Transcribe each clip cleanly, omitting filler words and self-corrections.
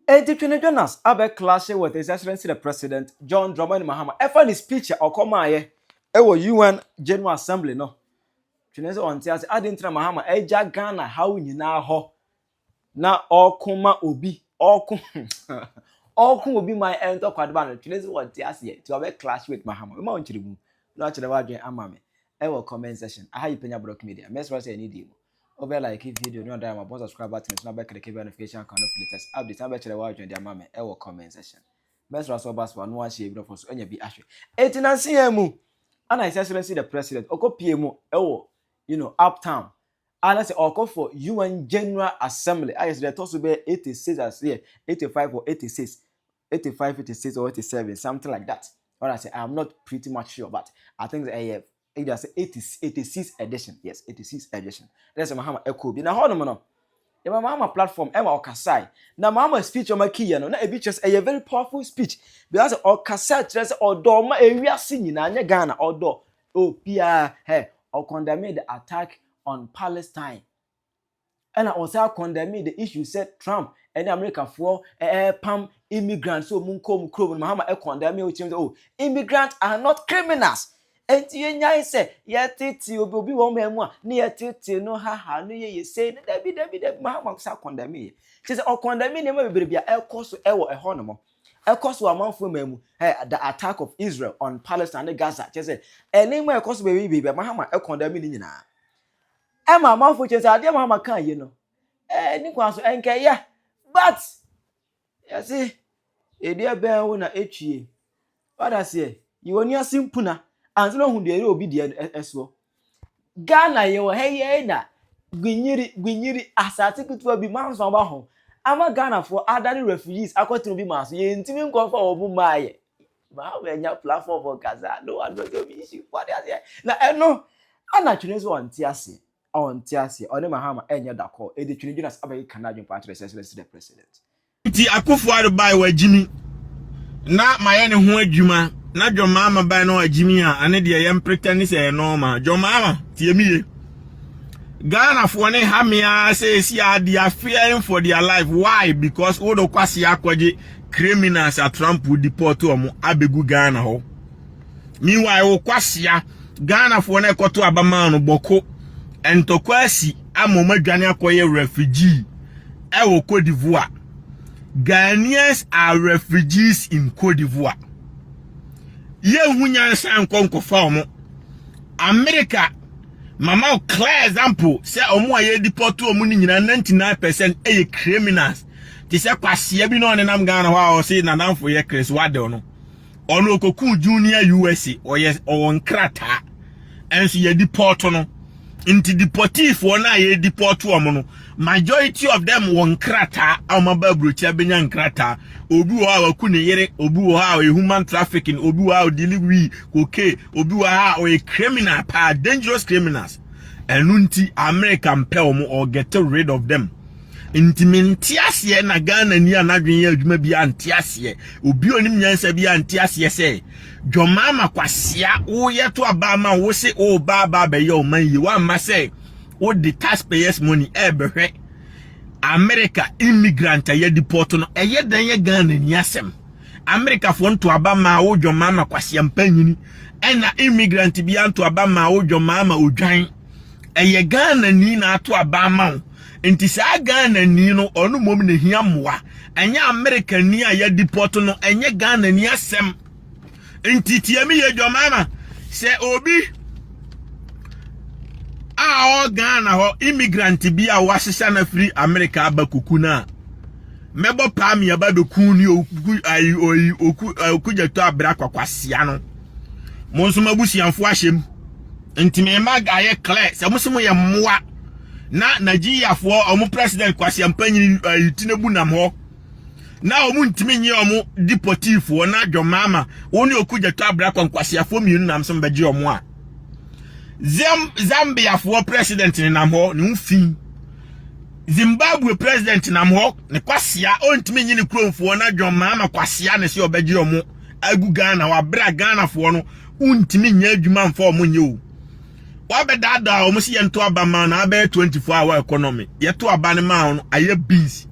Enti Twene Jonas abɛ clash with His Excellency the President John Dramani Mahama ɛfa ne speech a ɔkɔmaayɛ ɛwɔ UN General Assembly no. Twene sɛ ɔnte ase adi ntina Mahama ɛgya Ghana haw nyinaa hɔ na ɔko ma obi, ɔko obi man ɛntɔ kwadeba no. Twene sɛ ɔnte aseɛ nti ɔbɛ clash with Mahama. Mema wo nkyerɛ mu na wakyerɛ w'adwene ama me ɛwɔ comment section. Aha yi Panya Block Media. Mɛsrɛ sɛ ɛne die mu wobɛ like video no, ɔda ma bɔ subscribe button so na bɛ click bell notification icon no for latest update na bɛkyerɛ w'adwene de ama me ɛwɔ comment section. Mɛsrɛ sɛ ɔba so a no ahyɛ ebi nɔfo so anya bi ahwɛ. Eti nansi yɛn mu ana His Excellency the President ɔkɔ pie mu ɛwɔ uptown ana sɛ ɔkɔ for UN General Assembly ayɛ sɛ deɛ ɛtɔ so bɛyɛ 86 aseɛ, 85 or 86, 85, 86 or 87, something like that. Or I say I'm not pretty much sure, but I think ɛyɛ either say 80, 86 edition. Yes, 86 edition. Ɛsɛ sɛ Mahama ɛkɔ bi na hɔnom no yɛma Mahama platform ɛma ɔkasae. Na Mahama speech ɔma kii no na ebi kyerɛ sɛ ɛyɛ very powerful speech because ɔkasa kyerɛ sɛ ɔdɔ ɔma ewiase nyinaa, nyɛ Ghana, ɔdɔ obiara. Ɛ ɔcondemn the attack on Palestine, ɛna ɔsan condemn the issue sɛ Trump ɛne Amerikafoɔ ɛɛpam immigrants sɛ ɔmu nkɔ ɔmu kurom no. Mahama ɛcondemn ɔkyerɛ sɛ, oh, immigrants are not criminals, nti yɛnyae sɛ yɛtete obi wɔn mɛn mu a ne yɛtete no haha no yɛ yɛsei no. Dabi, dabi, dabi. Mahama sa condemn yɛ kyerɛ sɛ ɔcondemn nneɛma bebree bi a ɛkɔ so ɛwɔ ɛhɔ nom, ɛkɔ so amanfoɔ mɛn mu, ɛ the attack of Israel on Palestine ne Gaza. Kyerɛ sɛ ɛnneɛma ɛkɔ so beebi beebi a Mahama ɛcondemn ne nyinaa ɛma amanfoɔ kyerɛ sɛ adeɛ Mahama kan yi no ne kwan so ɛnkɛyɛ, but yɛsi edi ɛbɛn wo na etwie wada seɛ yi ni ase mpuna ansa na ohun deɛ ɛyɛ obi deɛ ɛsoɔ. Ghana yɛ wɔ ha yɛ na gbinyiri gbinyiri asase ketewa bi maa nso aba ho ama Ghanafoɔ adane refugees akɔtena obi maa so. Yɛntumi nkɔfa wɔn mu maa yɛ maa wɔanya platform kasa no one knows obi issue wɔde aseɛ na ɛno ana Twene nso ɔnte aseɛ, ɔnte aseɛ. Ɔne Mahama ɛnyɛ dakɔ edi. Twene Jonas abɛyɛ kan adwene pa akyerɛ sɛ the President. Nti Akufo-Addo bae, wagyimi na mayɛ ne ho adwuma na John Mahama bae na wagyimi a ane deɛ yɛn pretend sɛ ɛyɛ normal. John Mahama, tie mi ye. Ghanafoɔ ne ha mea sɛ esi a they are fearing for their life. Why? Because wode kwasi akɔgye criminals a Trump deport wɔn abegu Ghana hɔ. Meanwhile, wo kwasia, Ghanafoɔ no ɛkɔto abama no bɔko ntɔkwa asi ama wɔn adwane akɔyɛ refugee ɛwɔ Cote d'Ivoire. Ghanaians are refugees in Cote d'Ivoire. Yɛnhu nyansa nkɔ nkɔfa wɔn America. Mama wo clear example sɛ ɔmo a yɛ deport wɔn no nyinaa, 99% ɛyɛ criminals, te sɛ kwasia bi na ɔnenam Ghana hɔ a ɔse nanamfo yɛ Chris Waddell no. Ɔno okoku Junior USA, ɔyɛ ɔwɔ nkrataa ɛnso yɛ deport no. Nti deporteefoɔ no a yɛ deport wɔn no, majority of them wɔ nkrataa a wɔn aba aburokyi abɛnya nkrataa. Obi wɔ hɔ a waku ne yere, obi wɔ hɔ a ɔyɛ human trafficking, obi wɔ hɔ a ɔdeal weed, cocaine, obi wɔ hɔ a ɔyɛ criminal paa, dangerous criminals. Ɛno nti America mpɛ wɔn or get rid of them. Nti mente aseɛ na Ghana ni a n'adwene yɛ adwuma bi ante aseɛ, obi onim nyansa bi ante aseɛ sɛ John Mahama kwasia, woyɛ to aba ama wo se wo ba aba abɛyɛ ɔman yie, wamma sɛ wode taxpayers money ɛɛbɛhwɛ America immigrant a yɛ deport no. Ɛyɛ dan yɛ Ghana ni asɛm. Americafoɔ nto aba ma wo John Mahama kwasia mpanyini, ɛna immigrant bi anto aba ma wo John Mahama odwan. Ɛyɛ Ghana ni na ato aba ama wo. Nti saa Ghana ni no, ɔno mmom na hia mmoa, ɛnyɛ America ni a yɛ deport no. Ɛnyɛ Ghana ni asɛm. Nti tie mi yɛ, John Mahama, sɛ obi a ɔwɔ Ghana hɔ, immigrant bi a wahyehyɛ no afiri America aba kuku no a mɛbɔ paa mi aba bɛku ne oku ayi oyi oku Okudzeto Ablakwa kwakwasia no, mo nso mo abusuafoɔ ahyɛ mu. Nti mɛma ayɛ clear sɛ mo sɛ mo yɛ mmoa na Nigeriafoɔ ɔmo president kwasia mpanyin ayi Tinubu nam hɔ na ɔmo ntumi nye ɔmo deporteefoɔ na John Mahama wɔn ne Okudzeto Ablakwa nkwasiafoɔ mmienu nam so mbɛgye ɔmo a Zambiafoɔ president nam hɔ ne ho fi, Zimbabwe president nam hɔ ne kwasia ɔntumi nye ne kuromfoɔ na John Mahama kwasia ne sɛ ɔbɛgye ɔmo agu Ghana wabere a Ghanafoɔ no wontumi nyɛ adwuma mfa ɔmo nyɛ o. Wabɛdaadaa ɔmo si yɛnto aba ma na abɛyɛ 24 hour economy. Yɛto aba ne ma no ayɛ beans.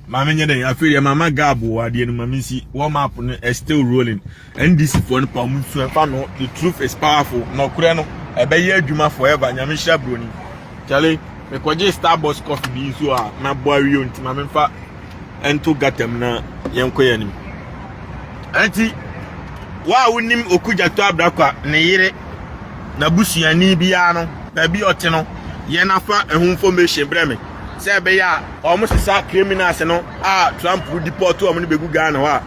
Maame nyɛ dɛn afei deɛ mama gab wɔ adeɛ no maame nsi warm up no is still rolling. NDC foɔ no pa ɔmo nsu ɛfa no the truth is powerful nɔkorɛ no ɛbɛyɛ adwuma forever nyame hyira broni. Kyale mekɔgye Starbucks coffee bi nso a mabɔ awie nti maame nfa nto gata mu na yɛnkɔ yɛn anim. Ɛnti wo a wonim Okudzeto Ablakwa ne yere n'abusuani biara no baabi ɔte no yɛn afa ɛho information brɛ me sɛ ɛbɛyɛ a wɔn sesa criminals no a Trump deport wɔn no bɛgu Ghana hɔ a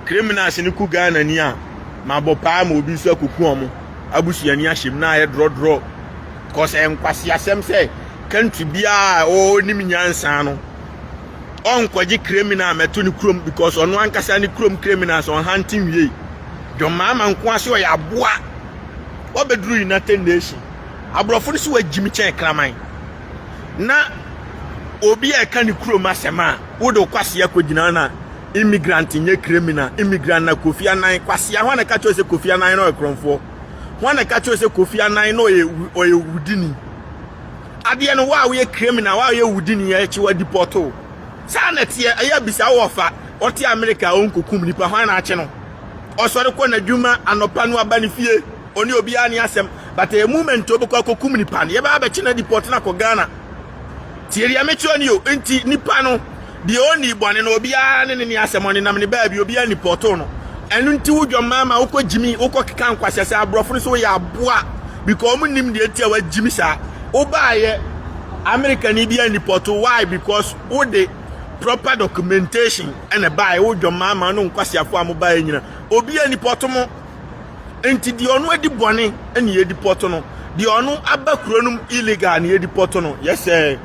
criminals no ku Ghana ni a mabɔ paa ma obi nso akuku wɔn abusuani ahyɛ mu na ayɛ drɔdrɔ cause nkwasi asɛm sɛ country biara a ɔnim nyansa no ɔnkɔgye criminal mɛto ne kurom because ɔno ankasa ne kurom criminals ɔhante nwie. John Mahama nko ase ɔyɛ aboa wabɛduru United Nation aborɔfo no so wagyimi kyɛn kraman na obi a ɛka ne kurom asɛm a wode kwasea kɔgyina na immigrant nyɛ criminal immigrant na Kofi Annan kwasea hɔ na ka kyerɛ sɛ Kofi Annan no ɔyɛ korɔmfoɔ hɔ na ka kyerɛ sɛ Kofi Annan no ɔyɛ ɔyɛ wudini adeɛ no wo a woyɛ criminal wo a woyɛ wudini yɛ akyi wa deport o saa na teɛ ɛyɛ bisa wɔ fa ɔte America a ɔnkokum nipa hwan na akye no ɔsɔre kɔ n'adwuma anɔpa no aba ne fie ɔne obiara ne asɛm but ɛyɛ moment obɛkɔ akɔkum nipa no yɛbɛba bɛkye na deport no akɔ Ghana tie deɛ mekyerɛ ne o nti nipa no deɛ ɔnni bɔne no obiara ne ne ne asɛm ɔnenam ne baabi obiara ni pɔtoo no ɛno nti wodwa mmaama wokɔ gyimi wokɔ keka nkwahyɛ sɛ aborɔfo no so woyɛ aboa because ɔmo nim deɛ nti a wagyimi saa wobaayɛ America ni bi ani pɔtoo why because wode proper documentation ɛna baayɛ wodwa mmaama no nkwasiafo a mo baayɛ nyina obi ani pɔtoo mo nti deɛ ɔno adi bɔne ɛna yɛdi pɔtoo no deɛ ɔno aba kuro no illegal na yɛdi pɔtoo no yɛsɛ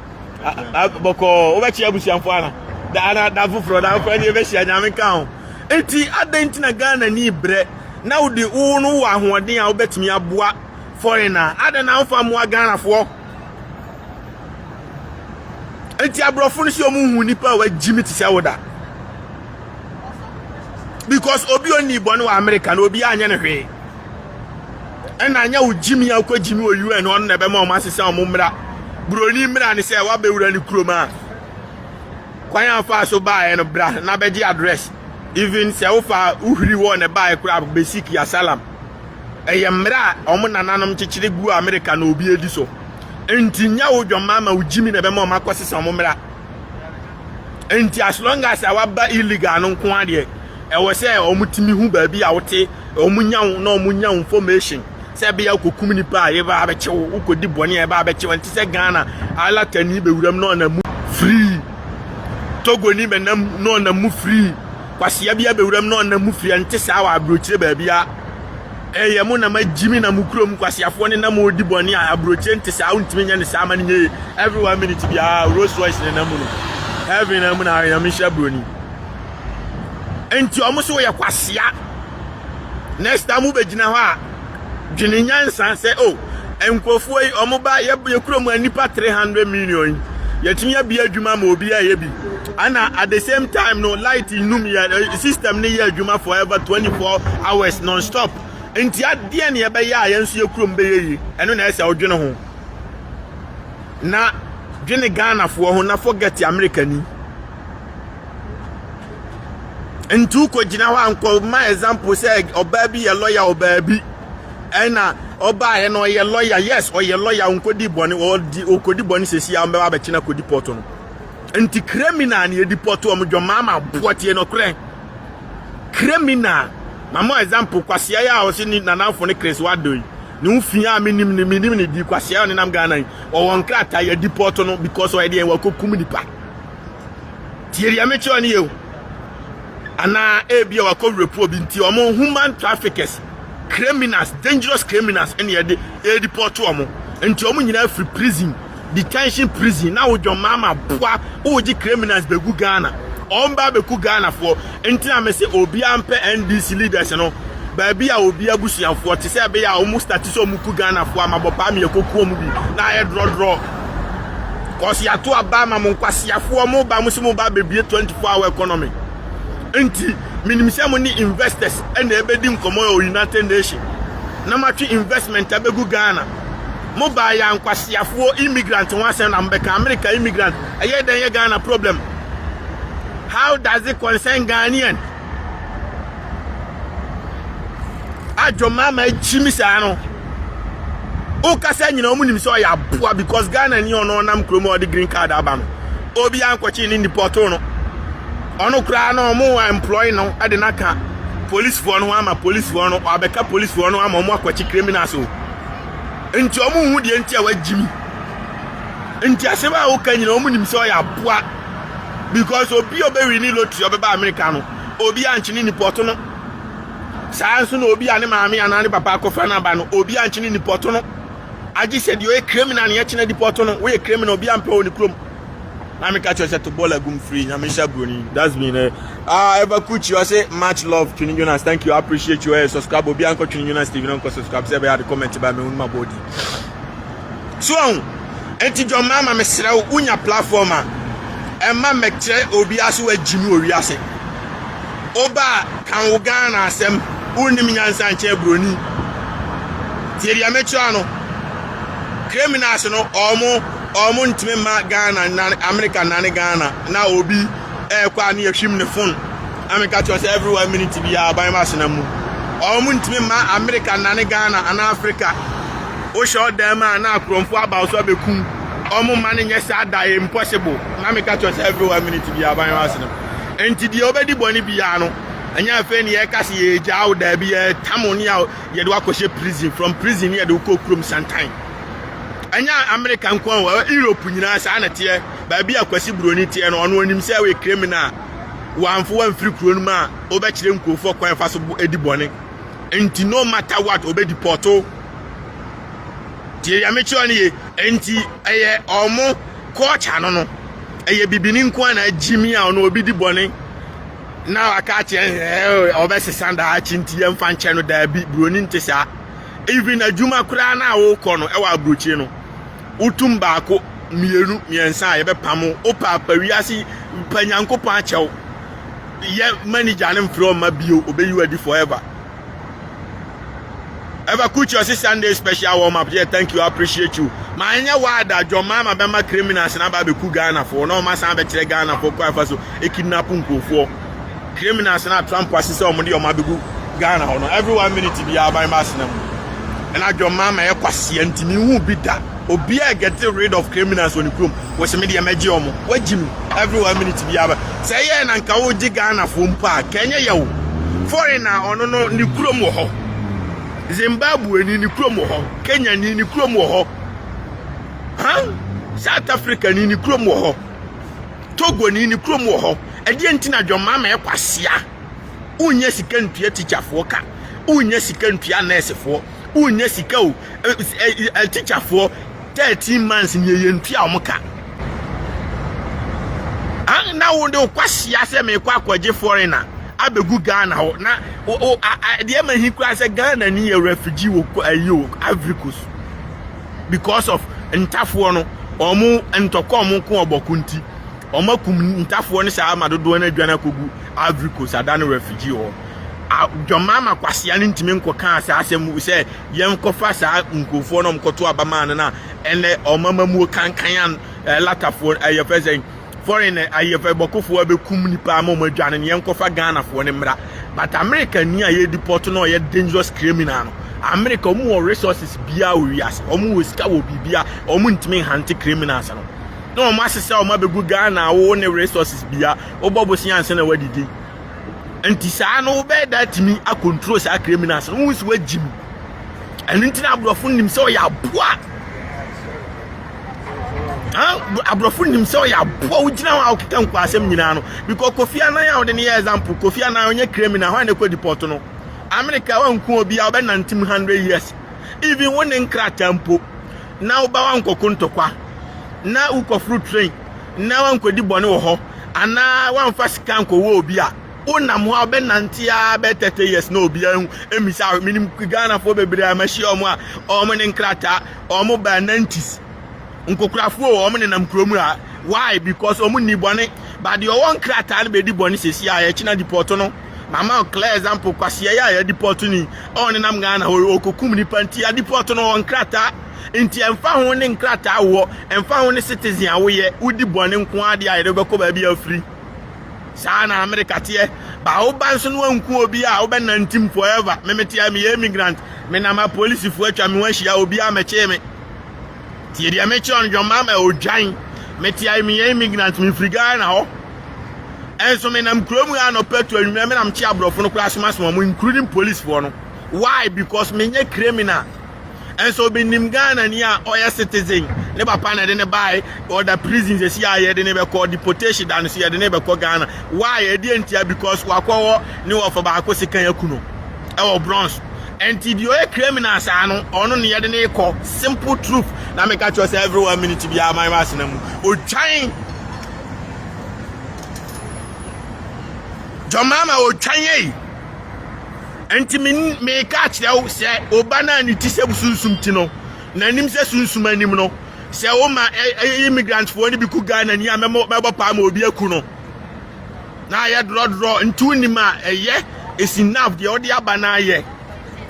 bɔkɔɔ wobɛkyia abusuafo ana da ana da foforɔ da foforɔ ne yɛbɛhyia nyame ka ho nti adɛn nti na Ghana ni brɛ na wode wo no wɔ ahoɔden a wobɛtumi aboa foreigner adɛn na wofa mmoa Ghanafoɔ nti aborɔfo no sɛ ɔmo hu nipa a wagyimi te sɛ wo da because obi onni bɔne wɔ America na obi anyɛ ne hwee ɛna anya wo gyimi a wokɔ gyimi wɔ UN ɔno na ɛbɛma ɔmo asesa ɔmo mmra buroni mmra ne sɛ wabɛwura ne kurom a kwan a fa so baeɛ no bra na bɛgye address even sɛ wofa wohwiri wɔ ne baeɛ koraa basic asylum ɛyɛ mmerɛ a ɔmo nananom kyekyere gu America na obi edi so nti nya wo dwɔma ma wo gyimi na ɛbɛma ɔmo akɔsesa ɔmo mmra nti as long as a waba illegal no nko adeɛ ɛwɔ sɛ ɔmo tumi hu baabi a wote ɔmo nya wo na ɔmo nya wo information sɛ ɛbɛyɛ wokɔkum nipa a yɛba abɛkye wo wokɔdi bɔne a yɛba abɛkye wo nti sɛ Ghana alatani bɛwuram na ɔnam mu free Togoni bɛnam na ɔnam mu free kwasia bi abɛwuram na ɔnam mu free nte saa wɔ aburokyire baabi a ɛyɛ mo nam agyimi na mo kurom kwasiafoɔ ne nam ɔdi bɔne a aburokyire nte saa wontumi nyɛ ne saa ma no nyɛ every one minute biara Rolls Royce ne nam mu no heaven na mu na nyame hyɛ buroni nti ɔmo so yɛ kwasia next time wobɛgyina hɔ a dwene nyansa sɛ o nkurɔfoɔ yi ɔmo ba yɛ yɛ kurom a nipa 300 million yi yɛtumi abi adwuma ma obi ayɛ bi ana at the same time no light num yɛ system ne yɛ adwuma forever 24 hours non stop nti adeɛ ne yɛbɛyɛ a yɛn nso yɛ kurom bɛyɛ yi ɛno na ɛsɛ ɔdwene ho na dwene Ghanafoɔ ho na forget America ni nti wokɔgyina hɔ a nkɔ ma example sɛ ɔbaa bi yɛ lawyer ɔbaa bi ɛna ɔbaeɛ no ɔyɛ lawyer yes ɔyɛ lawyer nkɔdi bɔne ɔdi ɔkɔdi bɔne sɛsi a ɔmbɛba abɛkyena kɔdi pɔtɔ no nti criminal ne yɛdi pɔtɔ ɔmo dwɔmaama aboɔ tie no korɛ criminal mama example kwasia yi a ɔsi ne nanafo ne Chris Wado yi ne ho fi a menim ne menim ne di kwasia a ɔnenam Ghana yi ɔwɔ nkrataa yɛdi pɔtɔ no because ɔyɛ deɛ wakɔkum nipa tie deɛ mekyerɛ ne yɛ o anaa ebi a wakɔ rape obi nti ɔmo human traffickers criminals dangerous criminals ɛna yɛde yɛde pɔtɔ ɔmo nti ɔmo nyinaa firi prison detention prison na wodwɔ maama boa wogye criminals bɛgu Ghana ɔmo ba bɛku Ghanafoɔ nti na mɛ sɛ obiara mpɛ NDC leaders no baabi a obi abusuafoɔ te sɛ ɛbɛyɛ a ɔmo start sɛ ɔmo ku Ghanafoɔ ama bɔ paa mi yɛ kɔku ɔmo bi na ayɛ drɔdrɔ kɔsi ato aba ama mo nkwasiafoɔ mo ba mo si mo ba bebie 24 hour economy nti minim sɛ mo ne investors ɛna ɛbɛdi nkɔmɔ wɔ United Nation na matwe investment abɛgu Ghana mo ba yɛ nkwasiafoɔ immigrant ho asɛm na mbɛka America immigrant ɛyɛ dɛn yɛ Ghana problem. How does it concern Ghanaian? Adwomama akyimi saa no. Wokasa nyina ɔmo nim sɛ ɔyɛ aboa because Ghana ni ɔno ɔnam kurom a ɔde green card aba no. Obi ankɔkye ne deport no. Ɔno koraa no ɔmo employ no de n'aka policefoɔ no ho ama policefoɔ no ɔabɛka policefoɔ no ama ɔmo akɔkye criminals o. Nti ɔmo hu deɛ nti a wagyimi. Nti asɛm a woka nyina ɔmo nim sɛ ɔyɛ aboa because obi a ɔbɛwi ne lottery ɔbɛba America no obi ankye ne deport no. Saa nso na obi a ne maame anaa ne papa akɔfa no aba no obi ankye ne deport no. Agye sɛ deɛ ɔyɛ criminal ne yɛkyena deport no. Woyɛ criminal, obi ampɛ wɔ ne kurom. Na meka kyerɛ sɛ to bɔɔl agum free nyame hyɛ broni. That's been it. Ah, Eva Kuchi, I say much love, Twene Jonas. Thank you, I appreciate you. Hey, subscribe. Obi anko Twene Jonas TV, no subscribe. Say, be comment by me on my body. So, enti John Mama mesrɛ wo, wonya platform a ɛma mɛkyerɛ obi ase wagyimi wɔ wiase. Woba kan wo Ghana asɛm, wonnim nyansa nkyɛn buroni. Tie deɛ mekyerɛ no. Criminals no, ɔmo ntumi ma Ghana na America nane Ghana na obi ɛɛkɔ a ne yɛhwim ne phone. America kyerɛ sɛ every 1 minute biara aban ma asena mu. Ɔmo ntumi ma America nane Ghana ana Africa. Wohyɛ ɔdan mu a na akorɔmfo aba wo so abɛkum. Ɔmo ma no nyɛ saa da, impossible. Na meka kyerɛ sɛ every 1 minute biara aban ma asena mu. Enti deɛ wobɛdi bɔne biara no, ɛnyɛ afei ne yɛka sɛ yɛgyaa wo, daabi, yɛtam ne a yɛde wakɔhyɛ prison. From prison ne yɛde wokɔ kurom santan. Ɛnyɛ America nko a, Europe nyinaa saa na teɛ. Baabi a Kwasi Buroni teɛ no, ɔno onim sɛ wɔyɛ criminal. Wamfo wamfiri kuro no mu a wobɛkyerɛ nkurɔfoɔ kwan fa so di bɔne. Nti no matter what, obɛdi pɔto. Tie deɛ mekyerɛ no ye. Nti ɛyɛ ɔmo culture no, ɛyɛ bibini nko a na agyimi a ɔno obi di bɔne na waka akyerɛ ɔbɛsesa daakye nti yɛmfa nkyɛ no. Daabi, buroni nte saa. Even adwuma koraa na wokɔ no ɛwɔ aburokyire no, wotum baako, mmienu, mmiɛnsa a yɛbɛpam wo. Paapa wiase pa Nyankopɔn akyɛw yɛ manager ne mfrɛ ɔma bio, obɛyi wadi forever ever. Kuchi ɔsi Sunday special warm up. Yeah, thank you, I appreciate you. Ma nyɛ waada John Mama bɛma criminals na ba abɛku Ghana foɔ na ɔma san bɛkyerɛ Ghana foɔ kwan fa so ekidnap nkurɔfoɔ. Criminals na Trump ase sɛ ɔmo de ɔmo abɛgu Ghana hɔ no, every 1 minute biara aban ba asena mu. Ɛna John Mama yɛ kwasia ntumi hu bi da. Obiara get rid of criminals wɔ ne kurom, wɔsɛ me deɛ mɛgye ɔmo. Wagyi mi every 1 minute biara sɛ ɛyɛ na nka wogye Ghana foɔ mpo a kɛnyɛ yɛ wo foreigner. Ɔno no ne kurom wɔ hɔ, Zimbabwe ni ne kurom wɔ hɔ, Kenya ni ne kurom wɔ hɔ, huh? South Africa ni ne kurom wɔ hɔ, Togo ni ne kurom wɔ hɔ. Ɛdeɛ nti na John Mama ɛkwasia wonyɛ sika ntua tikyafoɔ ka, wonyɛ sika ntua nɛɛsefoɔ, wonyɛ sika o tikyafoɔ 13 months ni yɛ ntua wɔn ka na wo de kwasia sɛ mekɔ akɔgye foreigner abɛgu Ghana hɔ na o deɛ ma hi kura sɛ Ghana ni yɛ refugee wɔ ayi o Ivory Coast because of ntafoɔ no ɔmo ntɔkɔ ɔmo ko ɔbɔko nti ɔmo akum ntafoɔ no saa ama dodoɔ no adwane akɔgu Ivory Coast ada no refugee hɔ. Dwamama kwasia no ntumi nkɔka saa asɛm sɛ yɛnkɔfa saa nkurɔfoɔ no ɔmkɔto abamaa no na ɛnɛ ɔmamamuo kankan a latafoɔ ɛyɛ fɛ sɛ foreign ayɛfɛ bɔkofoɔ bɛkum nipa ama ɔmo adwane no, yɛnkɔfa Ghanafoɔ no mmra. But America ni a yɛdi pɔt no ɔyɛ dangerous criminal no, America ɔmo wɔ resources biara wɔ wiase, ɔmo wɔ sika wɔ biribia, ɔmo ntumi nhante criminals no na ɔmo asesɛ ɔmo abɛgu Ghana. Wo ne resources bia wobɔ bosia ansa na wadidi. Nti saa no wobɛyɛ da atumi acontrol saa criminals no, wohu sɛ wagyim. Ɛno nti na aborɔfo nim sɛ ɔyɛ aboa. Aborɔfo nim sɛ ɔyɛ aboa. Wogyina hɔ a wokeka nkɔ asɛm nyinaa no because Kofi Annan a wode ne yɛ example, Kofi Annan ɔnyɛ criminal hɔ a ne kɔ deport no America. Wanku obi a wobɛnantem 100 years, even wo ne nkrataa mpo na woba wankɔko ntɔkwa na wokɔforo train na wankɔdi bɔne wɔ hɔ anaa wamfa sika nkɔwɔ obi a wonam hɔ a wobɛnante a bɛ 30 years na obi ahu emisa. Menim Ghanafoɔ bebree a mahyia ɔmo a ɔmo ne nkrataa, ɔmo ba 90s nkokorafoɔ, ɔmo nenam kurom a. Why? Because ɔmo ni bɔne. But deɛ ɔwɔ nkrataa no bɛdi bɔne sɛsi a yɛkyina deport no. Mama clear example, kwasia yɛ a yɛ deport ni ɔnenam Ghana hɔ ɔkɔkum nipa nti yɛ deport no. Ɔwɔ nkrataa nti ɛmfa ho ne nkrataa wɔ, ɛmfa ho ne citizen a woyɛ, wodi bɔne nko adeɛ a yɛde bɛkɔ baabi afiri. Saa na America teɛ. Ba wo ba nso no wanku obi a wobɛnantim forever. Me mete a meyɛ immigrant. Menam a polisifoɔ atwa me ho ahyia obi a mɛkyee me. Tie deɛ mekyerɛ no John Mahama odwan. Mete a meyɛ immigrant mefiri Ghana hɔ. Ɛnso menam kurom ha anɔpa tu anwummerɛ menam kye aborɔfo no koraa somasoma wɔn including policefoɔ no. Why? Because menyɛ criminal. Nso obi nim Ghana ni a ɔyɛ citizen ne papa na ɛde ne bae ɔda prison sɛsi a yɛde ne bɛkɔ deportation da no so yɛde ne bɛkɔ Ghana. Why? Ɛdeɛ ntia? Because wakɔwɔ ne wɔfa baako sekan aku no ɛwɔ Bronx. Ɛnti deɛ ɔyɛ criminal saa no ɔno ne yɛde ne kɔ. Simple truth na meka kyerɛ sɛ every one minute biara man asena mu otwan John Mahama otwan ei. Enti me meka akyerɛ wo sɛ wo ba no a ne ti sɛ sunsum ti no, n'anim sɛ sunsum anim no, sɛ woma immigrantfoɔ no bi ku Ghana ni a mɛbɔ paa ma obi aku no. Na ayɛ dorɔdorɔ nti wonim a ɛyɛ it's enough deɛ wode aba no ayɛ.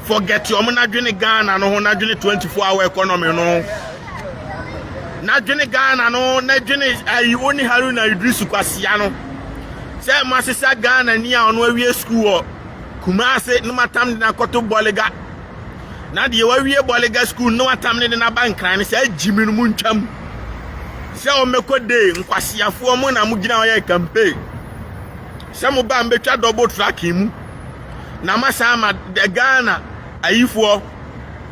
Forget wɔn na dwene Ghana no ho na dwene 24 hour economy no ho. Na dwene Ghana no na dwene ayi wo ne Haruna Iddrisu Kwasia no. Sɛ moasesa Ghana ni a ɔno awie sukuu wɔ Kumase na moatam de no akɔto Bɔlega na deɛ wawie Bɔlega sukuu na watam ne de no aba Nkran no saa gyimi no montwam sɛ ɔmmɛkɔ day nkwaseafoɔ mo na mogyina hɔ yɛ campaign sɛ mo ba mbɛtwa double tracking mu na masan ama Ghana ayifoɔ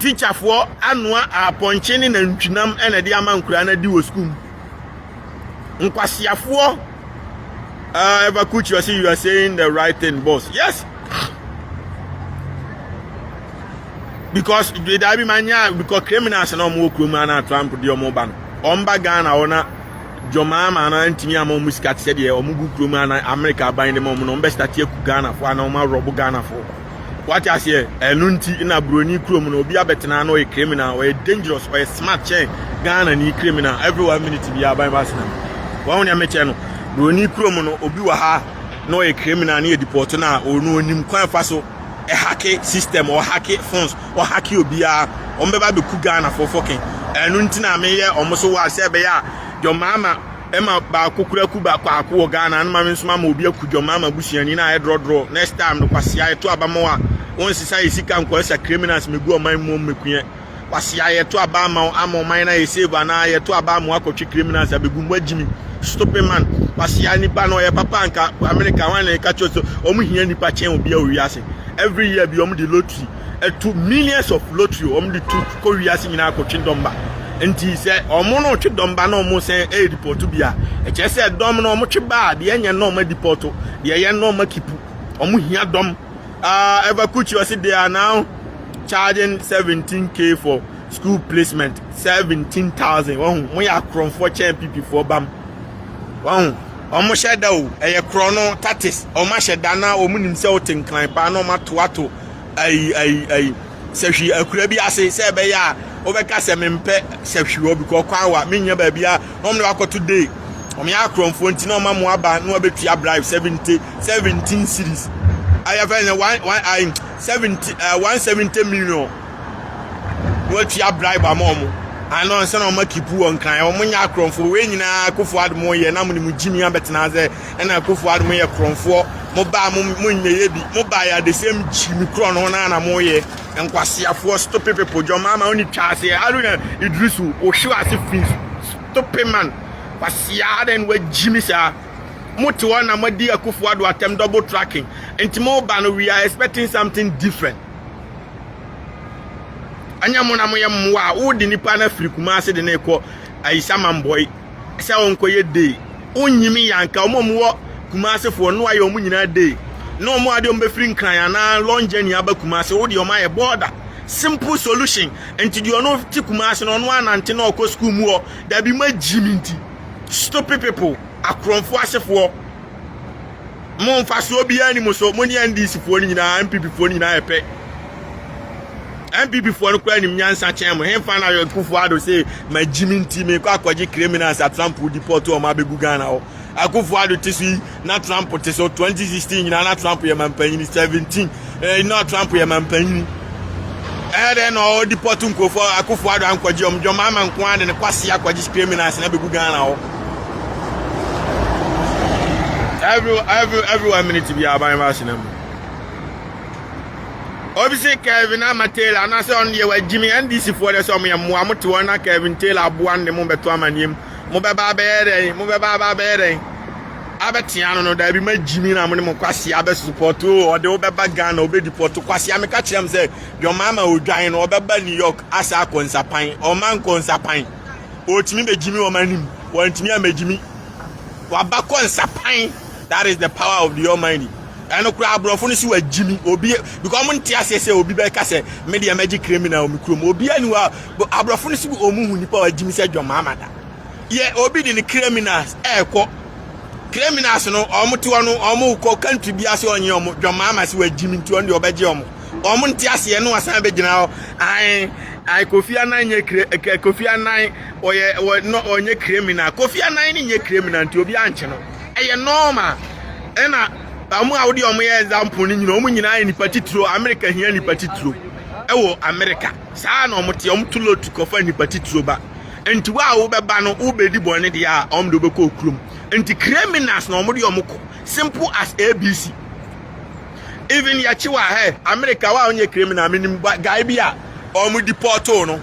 teacherfoɔ anoa apɔnkye ne nantwinam ɛna de ama nkoraa no adi wɔ sukuu mu. Nkwasiafoɔ. Eva Kuchi, you see, you are saying the right thing, boss. Yes. Because the dabi manya because criminals na ɔmo wɔ kurom ana Trump de ɔmo ba no. Ɔmo ba Ghana hɔ na Jɔmaama na ntumi ama ɔmo sika te sɛ deɛ ɔmo gu kurom ana America aban de ma ɔmo na ɔmo bɛ start aku Ghana fo ana ɔmo arɔbo Ghana fo. Wate aseɛ? Ɛno nti na broni kurom no obi abɛtena na ɔyɛ criminal, ɔyɛ dangerous, ɔyɛ smart kyɛn Ghana ni criminal. Every one minute bi aban ba asena. Wɔn nea mekyɛ no, broni kurom no obi wɔ ha na ɔyɛ criminal ne yɛ deport no a ɔno onim kwan fa so ɛhake system, ɔhake phones, ɔhake obiara. Wɔn bɛba abɛku Ghana fo fɔkin. Ɛno nti na meyɛ wɔn so wɔ asɛ ɛbɛyɛ a Jɔmaama Ɛma baako kura ku baako wɔ Ghana no ma me nso mama obi aku dwom ama busuani na ayɛ drɔdrɔ next time no kwasea yɛto aba ma wo a wonsesa yɛ sika nkɔ ɛsa criminals megu ɔman mu mmɛkuɛ kwasea yɛto aba ama wo ama ɔman no ayɛ save anaa yɛto aba ama wakɔtwe criminals abɛgu mu agyimi stupid man kwasea nipa no ɔyɛ papa anka America hwan na ɛka kyerɛ sɛ ɔmo hia nipa kyɛn obi a owiase every year bi ɔmo de lottery ɛto millions of lottery ɔmo de to kɔ wiase nyinaa kɔtwe dɔmba Nti sɛ ɔmo no twe dɔm ba na ɔmo sɛn ɛyɛ dipɔto bi a, ɛkyerɛ sɛ dɔm no ɔmo twe ba a, deɛ ɛnyɛ no ɔmo adipɔto, deɛ ɛyɛ no ɔmo akipu. Ɔmo hia dɔm. Ah, uh, Eva Kuchi ɔsi they are now charging 17k for school placement 17,000. Wɔn mo yɛ akorɔmfoɔ kyɛn PP foɔ bam. Wɔn wɔn hyɛ da o, ɛyɛ korɔ no tactics. Wɔn ahyɛ da na wɔn nim sɛ wɔte nkran paa na wɔn ato ato ayi ayi ayi. Sahwi akura bi ase sɛ ɛbɛyɛ a wobɛka sɛ mempɛ sahwi hɔ because kwan wa mennya baabi a na wɔn de wakɔto day wɔn yɛ akorɔmfoɔ nti na wɔn amo aba na wɔabɛtua bribe 70 17 series ayɛ fɛ sɛ one one ayi 70 uh, 170 million na wɔatua bribe ama wɔn ano nsa na wɔn akipu wɔn kan wɔn nyɛ akorɔmfoɔ wei nyinaa akofo adum yɛ na mo ne mo gyimi abɛtena sɛ ɛna akofo adum yɛ korɔmfoɔ mo baa mo mo nyɛyɛ bi mo baa yɛ the same gyimi korɔ no na na mo yɛ nkwaseafoɔ stupid people John Mahama oni twa aseɛ Haruna Idrisu ohwe ase fi stupid man kwasia adan wa gyimi saa mo te hɔ na mo adi akufo ado atɛm double tracking nti mo ba no we are expecting something different anya mo na mo yɛ mmoa a wode nipa na firi Kumase de ne kɔ ayisamambɔi sɛ ɔnkɔyɛ day wonyimi yɛ anka wɔn a wɔwɔ Kumase foɔ no ayɛ wɔn nyinaa day na wɔn adeɛ wɔn bɛfiri Nkran anaa long journey aba Kumase wo deɛ wɔn ayɛ border simple solution nti deɛ ɔno te Kumase no ɔno anante na ɔkɔ school mu hɔ dabi mo agyi mi nti stupid people akorɔmfoɔ asefoɔ mo mfasoɔ biara ni mo so mo ne NDC foɔ no nyinaa NPP foɔ no nyinaa yɛ pɛ NPP foɔ no koraa nim nyansa kyɛn mo. Henfa na Akufo Addo se magyimi nti mekɔ akɔgye criminals a Trump deport wɔn abɛgu Ghana hɔ. Akufo Addo te so yi na Trump te so 2016 nyinaa na Trump yɛ mampanyini 17 eh, na Trump yɛ mampanyini. Ɛyɛ dɛn na ɔwɔ deport nkurɔfoɔ Akufo Addo ankɔgye wɔn John Mahama nko ara de ne kwasi akɔgye criminals na abɛgu Ghana hɔ. Every every every one minute bi aban ba ahyena mu. Obi se Kevin ama Taylor anaasɛ ɔno deɛ wagyimi NDC foɔ deɛ sɛ ɔmo yɛ mmoa mo te hɔ na Kevin Taylor aboa no de mo bɛto amaneɛ mu mo bɛba abɛyɛ dɛn mo bɛba aba abɛyɛ dɛn abɛtea no no daabi ma gyimi na mo ne mo kwasia abɛ support o ɔde wo bɛba Ghana ɔbɛ deport kwasia meka kyerɛ m sɛ John Mahama odwan no ɔbɛba New York asa akɔ nsapan ɔma nkɔ nsapan ɔtumi bɛgyimi wɔn anim wɔntumi amɛgyimi waba kɔ nsapan that is the power of the almighty ɛno koraa aborɔfo no si wagyimi obi because ɔmo nte aseɛ sɛ obi bɛka sɛ me deɛ mɛgye criminal wɔ me kurom obi ani wa aborɔfo no si ɔmo hu nipa wagyimi sɛ John Mahama da yɛ obi de ne criminals ɛɛkɔ criminals no ɔmo te hɔ no ɔmo kɔ country bi ase ɔnye ɔmo John Mahama si wagyimi nti ɔno deɛ ɔbɛgye ɔmo ɔmo nte aseɛ no asan bɛgyina hɔ ae ae Kofi Annan nyɛ kre Kofi Annan ɔyɛ wɔ no ɔnyɛ criminal Kofi Annan ne nyɛ criminal nti obi ankye no ɛyɛ normal ɛna ɔmo a wode ɔmo yɛ example no nyina ɔmo nyinaa yɛ nipa titiro America hia nipa titiro ɛwɔ America saa na ɔmo te ɔmo to lotu kɔfa nipa titiro ba nti wo a wobɛba no wobɛdi bɔne deɛ a ɔmo de wobɛkɔ okurom nti criminals na ɔmo de ɔmo kɔ simple as abc even yɛkye wɔ ha America wa a ɔnyɛ criminal menim guy bi a ɔmo deport no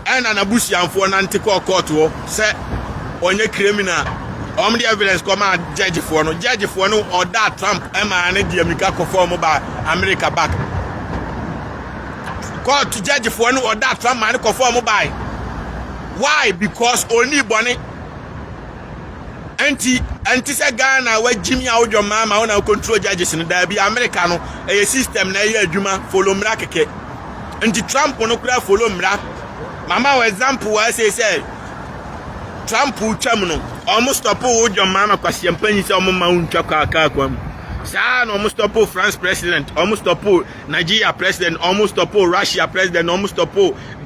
ɛna n'abusuafoɔ nante kɔɔ court hɔ sɛ ɔnyɛ criminal ɔmo de evidence kɔma judgefoɔ no judgefoɔ no ɔda Trump ɛma ne deɛ mirika kɔfɔ ɔmo ba America back court judgefoɔ no ɔda Trump ma ne kɔfɔ ɔmo ba why because oni bɔne nti nti sɛ Ghana wagyimi a wodwɔ mmaa ma wona control judges no daabi America no ɛyɛ system na ɛyɛ adwuma follow mmara kɛkɛ nti Trump no kura follow mmara mama wɔ example wɔ ɛsɛ sɛ Trump twam no ɔmo stop wo dwɔ mmaa ma kwasia mpanyin sɛ ɔmo ma wo ntwa kaa kaa kwan mu saa na ɔmo stop France president ɔmo stop Nigeria president ɔmo stop Russia president ɔmo stop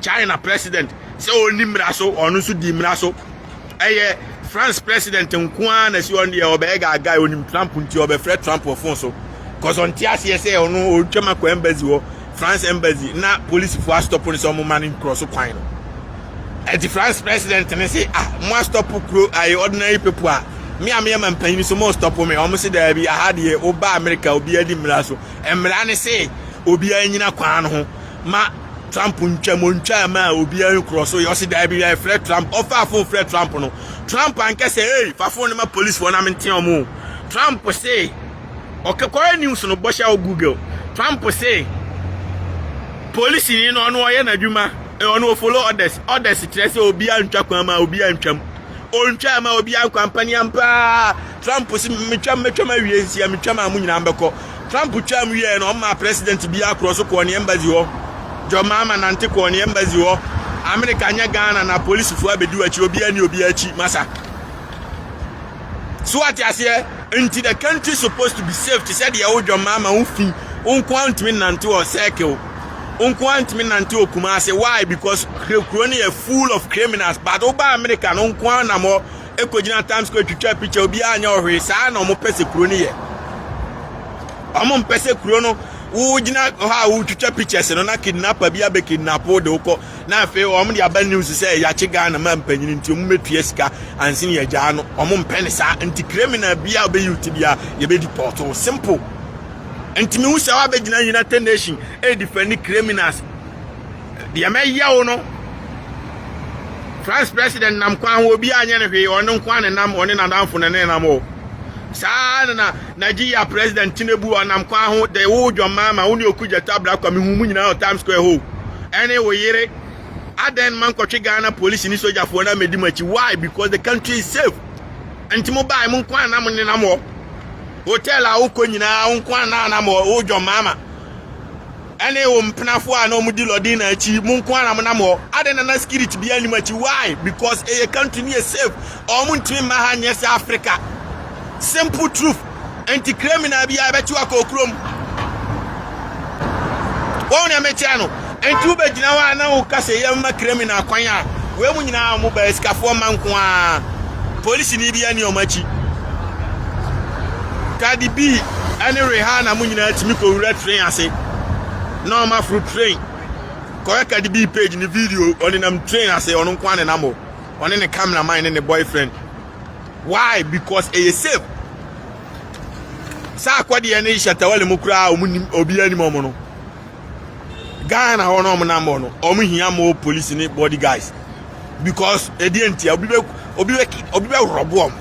China president sɛ ɔni mmara so ɔno nso di mmara so ɛyɛ France president nko ara na si ɔno deɛ ɔbɛyɛ gaagaa onim Trump nti ɔbɛfrɛ Trump wɔ phone so cause ɔnte aseɛ sɛ ɔno ɔtwam akɔ embassy hɔ France embassy na polisifoɔ astop no sɛ ɔmo ma no nkorɔ so kwan no ɛti France president ne se ah mo astop kuro ayɛ ordinary people a me a meyɛ ma mpanyin so mo stop me ɔmo se daabi aha deɛ woba America obiara di mmara so mmara ne se obiara nyina kwan no ho ma Trump ntwam ontwa ma obiara nkorɔ so yɛ ɔse daabi yɛfrɛ Trump ɔfa phone frɛ Trump no Trump ankɛ sɛ ei fa phone no ma police foɔ na mente ɔmo Trump se ɔkɛkɔrɔ news no bɔhyɛ wɔ Google Trump se polisini no ɔno ɔyɛ n'adwuma ɔno follow orders orders kyerɛ sɛ obiara ntwa kwan ma obiara ntwam ontwa ma obiara nkwampani paa Trump si metwam metwam awie nsia metwam a mo nyinaa bɛkɔ Trump twam wie no ɔma president bi akorɔ so kɔɔ ne embassy hɔ John Mahama nante kɔɔ ne embassy hɔ America nyɛ Ghana na polisifoɔ abɛdi w'akyi obiara ni obiara akyi masa so ate aseɛ nti the country supposed to be safe te sɛ deɛ wodwɔ Mahama wo fi wo nko ara ntumi nante wɔ circle wo nko ara ntumi nante wɔ Kumase why because kuro no yɛ full of criminals but woba America no nko ara nam hɔ ekɔgyina Times Square twitwa picture obiara nyɛ ɔhwee saa na ɔmo pɛ sɛ kuro no yɛ ɔmo mpɛ sɛ kuro no wogyina hɔ a wotwitwa pictures no na kidnapper bi abɛ kidnap wo de wokɔ na afei ɔmo de aba news sɛ yɛakye Ghana ma mpanyin nti ɔmo mɛtua sika ansi ne yɛgyaa no ɔmo mpɛ ne saa nti criminal bi a ɔbɛyi ti bi a yɛbɛ deport wo simple nti mihu sɛ wabɛgyina United Nation ɛdefend criminals deɛ mɛyɛ wo no France president nam kwan ho obi anyɛ no hwee ɔno nko ne nam ɔne n'adamfo ne ne nam o saa na na Nigeria president Tinubu ɔnam kwan ho de wo John Mahama wo ne Okudzeto Ablakwa mehu mu nyinaa wɔ Times Square hɔ ɛne wo yere adan ma nkɔtwe Ghana police ne sogyafoɔ na mɛdi mo akyi why because the country is safe nti mo baa mo nko anam nenam hɔ hotel a wokɔ nyinaa wo nko anam hɔ wo John Mahama ɛne wo mpenafoɔ a na wɔn di Lordina akyi mo nko ara mo nam hɔ adan na na security bi anim akyi why because ɛyɛ country no yɛ safe wɔn ntumi mma ha nyɛ sɛ Africa simple truth nti criminal bi a ɛbɛkyi wakɔ kurom wɔn na ɛmɛkyia no nti wobɛgyina hɔ a na woka sɛ yɛmma criminal kwan a wei mu nyinaa mo bɛyɛ sikafoɔ ma nko a polisini bi ani wɔn akyi Cardi B ɛne Rihanna mo nyinaa tumi kɔwura train ase na ɔmo aforo train kɔyɛ Cardi B page ne video ɔnenam train ase ɔno nko ara nenam hɔ ɔne ne cameraman ne ne boyfriend why because ɛyɛ safe. Saa akɔdeɛ ne Shatta Wale mu koraa a wɔn nim obiara nim wɔn no. Ghana hɔ no wɔn nam hɔ no wɔn hia more police ne body guys because ɛdeɛ ntia obi bɛ obi bɛ obi bɛ rɔbo wɔn.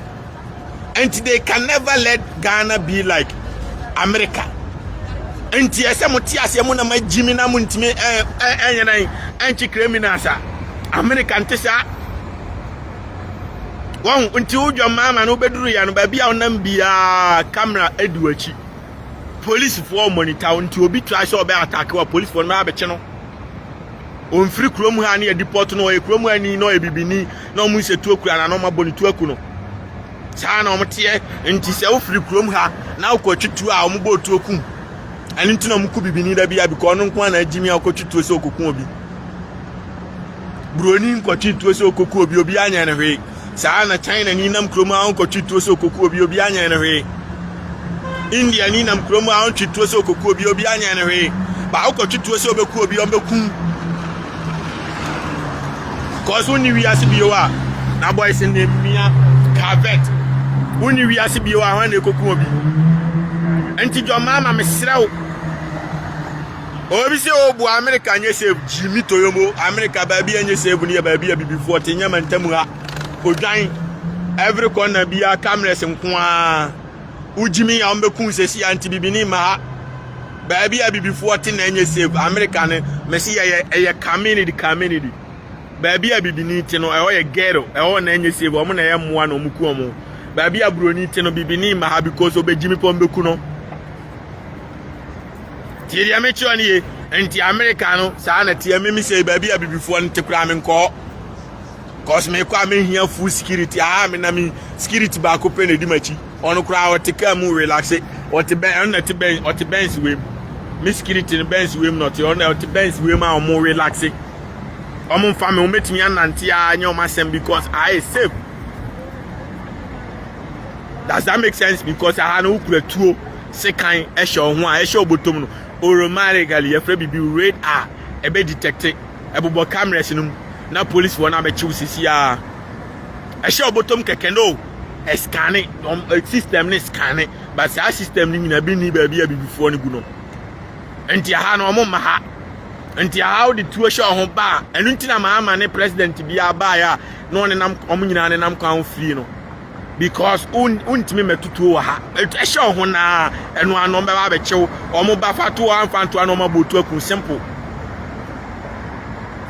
Nti they can never let Ghana be like America. Nti ɛsɛ mo te aseɛ mo na ma gyimi na mo ntumi ɛnyɛ dɛn ɛnkye criminals a America nte saa. Wɔn nti wodwa mmaama no wobɛduru ya no baabi a wonam biara camera adi w'akyi. Polisifoɔ monitor wo nti obi try sɛ ɔbɛ attack wa polisifoɔ no bɛ abɛkye no. Ɔmfiri kurom ha ne yɛ deport no ɔyɛ kurom ha ni na ɔyɛ bibini na ɔmo nsɛ tuo kura na na ɔmo abɔ ne tuo aku no. Saa na ɔmo teɛ nti sɛ wofiri kurom ha na wokɔtwe tuo a ɔmo bɔ tuo kum. Ɛno nti na ɔmo ku bibini da bi a because ɔno nko ara na agyimi a ɔkɔtwe tuo sɛ ɔkɔku obi. Buroni nkɔtwe tuo sɛ ɔkɔku obi obi anyɛ no hwee. Saa na China ni nam kurom a ɔnkɔtwe tuo sɛ ɔkɔku obi obi anyɛ no hwee. India ni nam kurom a ɔntwe tuo sɛ ɔkɔku obi obi anyɛ no hwee. Ba wokɔtwe tuo sɛ ɔbɛku obi ɔbɛku. Cause wonni wiase bio a na boys ne mmea carvet. Wonni wiase bio a hwan na ɛkɔku obi. Nti John Mahama mesrɛ wo. Obi sɛ obu America nyɛ safe gyimi toyomo America baabi a nyɛ safe no yɛ baabi a bibifoɔ te nyɛ mantamu ha odwan every corner biara cameras nko ara wogyimi a wɔbɛku sɛsi a nti bibini mma ha baabi a bibifoɔ te na ɛnyɛ safe America no mɛsi yɛyɛ ɛyɛ community community baabi a bibini te no ɛhɔ yɛ ghetto ɛhɔ na ɛnyɛ safe wɔn na ɛyɛ mmoa na wɔn ku wɔn baabi a buroni te no bibini mma ha because obɛgyimi pɔn bɛku no. Tie deɛ mekyerɛ no ye. Nti America no saa na teɛ mimi sɛ baabi a bibifoɔ no te koraa menkɔ hɔ. Cause mekɔ a mehia full security. Aha me na me security baako pɛ na edi m'akyi. Ɔno koraa ɔte kaa mu relaxe. Ɔte bɛn ɔno na te bɛn ɔte Benz wei mu. Me security no Benz wei mu na ɔte ɔno na ɔte Benz wei mu a ɔmo relaxe. Ɔmo nfa me ɔmo betumi anante a nyɛ ɔmo asɛm because I is safe. Does that make sense? Because aha no wokura tuo sekan hyɛ wo ho a ɛhyɛ wo bɔtɔm no automatically yɛfrɛ biribi radar ɛbɛ detect ɛbobɔ cameras no mu na police wɔn abɛkye wo sisi a ɛhyɛ wo bɔtɔm kɛkɛ no ɛscanne system ne scanne but saa system no nyinaa bi ni baabi a bibifoɔ no gu no nti aha no ɔmo mma ha nti aha wode tuo hyɛ wo ho ba a ɛno nti na maama ne president biara baeɛ a na ɔnenam ɔmo nyinaa nenam kwan ho firi no because wontumi mmɛtotuo wɔ ha ɛhyɛ wo ho naa ɛno ano ɔmbɛba abɛkyew ɔmo ba fa to amfa nto ano ɔmo abɔ otu aku simple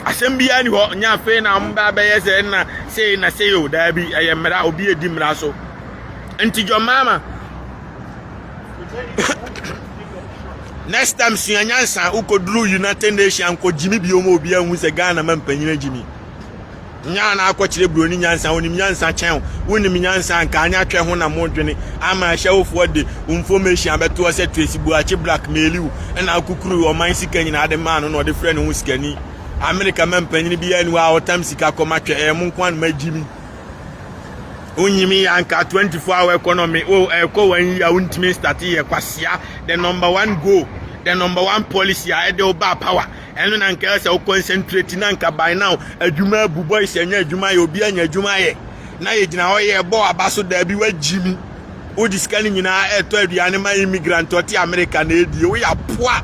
asɛm biara ni hɔ nyɛ afei na ɔmo ba bɛyɛ sɛ na sei na sei o daabi ɛyɛ mmara obi edi mmara so nti John Mahama next time sua nyansa wokɔduru United Nation nkɔgyimi bio ma obi ahu sɛ Ghana ma mpanyin agyimi Nya na akɔkyerɛ buroni nyansa, onim nyansa kyɛn wo. Wonim nyansa anka anya twɛ ho na modwene ama ahyɛwofoɔ de wo information abɛtoɔ sɛ Tracy Boakye blackmaili wo ɛna akukuru ɔman sika nyinaa de maa no na ɔde frɛ ne ho sikani. Amerika ma mpanyini biara ni hɔ a ɔtam sika kɔma twɛ ɛyɛ mo nko a na magyimi. Wonyimi yɛ anka 24 hour economy o ɛkɔ wɔn yi a wontumi start yɛ kwasia the number one goal the number one policy a ɛde wo ba power Ɛno na nka ɛsɛ wo concentrate na nka by now adwuma abu boys anya adwuma yɛ obi anya adwuma yɛ na yɛgyina hɔ yɛ bɔ aba so daabi wagyi mi wode sika no nyinaa ɛtɔ aduane ma immigrant ɔte America na ɛdie woyɛ aboa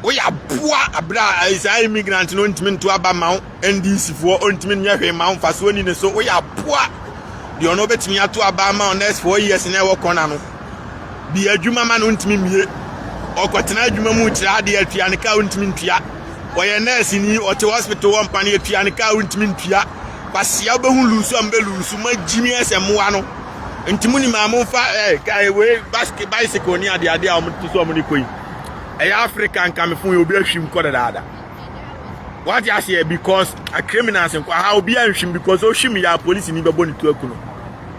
woyɛ aboa abere a saa immigrant no ntumi nto aba ma wo NDC foɔ ɔntumi nyɛ hwee ma wo mfasoɔ ni ne so woyɛ aboa deɛ ɔno ɔbɛtumi ato aba ama wo next 4 years na ɛwɔ kɔna no Bi adwuma ma no ntumi mmie. Ɔkɔtena adwuma mu kyerɛ adeɛ atua ne ka ntumi ntua. Ɔyɛ nurse ni ɔte hospital wɔ mpa no atua ne ka ntumi ntua. Kwasia wobɛhu lusu a mbɛ lusu ma gyimi ɛsɛ mmoa no. Nti mu nim a momfa eh, eh, wei basket bicycle ne adeade a wɔn te so wɔn de kɔ yi. Ɛyɛ Africa nkamefo yi obi ahwim kɔ dadaada. Wate aseɛ because a criminals nkɔ ha obi anhwim because ohwim yɛ a polisi ni bɛbɔ ne tu aku no.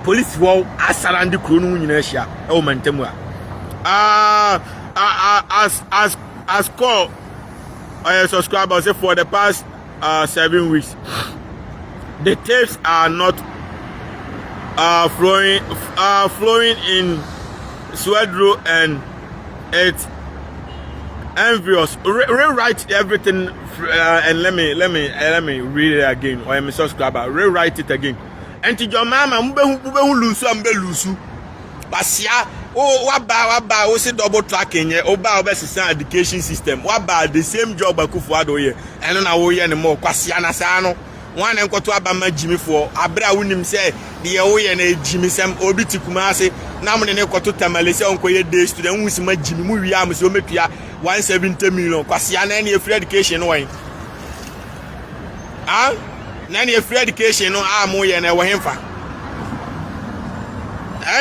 Polisifoɔ asarande kuro no ho nyinaa ahyia wɔ mantam a. Ah, ah, ah, as as as call ɔyɛ subscriber ɔsɛ for the past 7 weeks the tapes are not flowing in Swedru and it's envious. Rewrite everything and let me read it again. Ɔyɛ me subscriber. Rewrite it again. Nti John Mahama mobɛhu mobɛhu lusu a mobɛ lusu. Basia Wo waba waba wo se double tracking yɛ wo ba wobɛsesa education system waba the same job Akufo Addo yɛ ɛno na woyɛ ne mɔ kwasia na saa no wɔn na nkɔto aba ma gyimifoɔ abere a wonim sɛ deɛ woyɛ no gyimisɛm. Obi te Kumase na mo ne ne kɔto Tamale sɛ ɔnkɔyɛ day student wo si ma gyimi mu wie a mo sɛ ɔmɛtua 170 million. Kwasia, na ɛne free education no wɔn ah na ɛne free education no a moyɛ no ɛwɔ hemfa?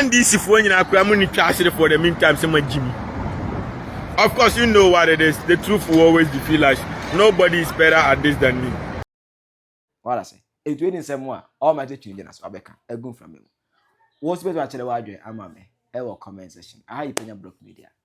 NDC foɔ nyinaa kura mu ni twa ahyere for the meantime sɛ ma gyimi. Of course, you know what it is. The truth will always defeat lies. Nobody is better at this than me. Wala sɛ etu eni nsɛm a ɔma ɛte twene gyina so abɛka egu mframa mu. Wɔn nso bɛtumi akyerɛ w'adwene ama me ɛwɔ comment section. Aha yi Panya Block Media.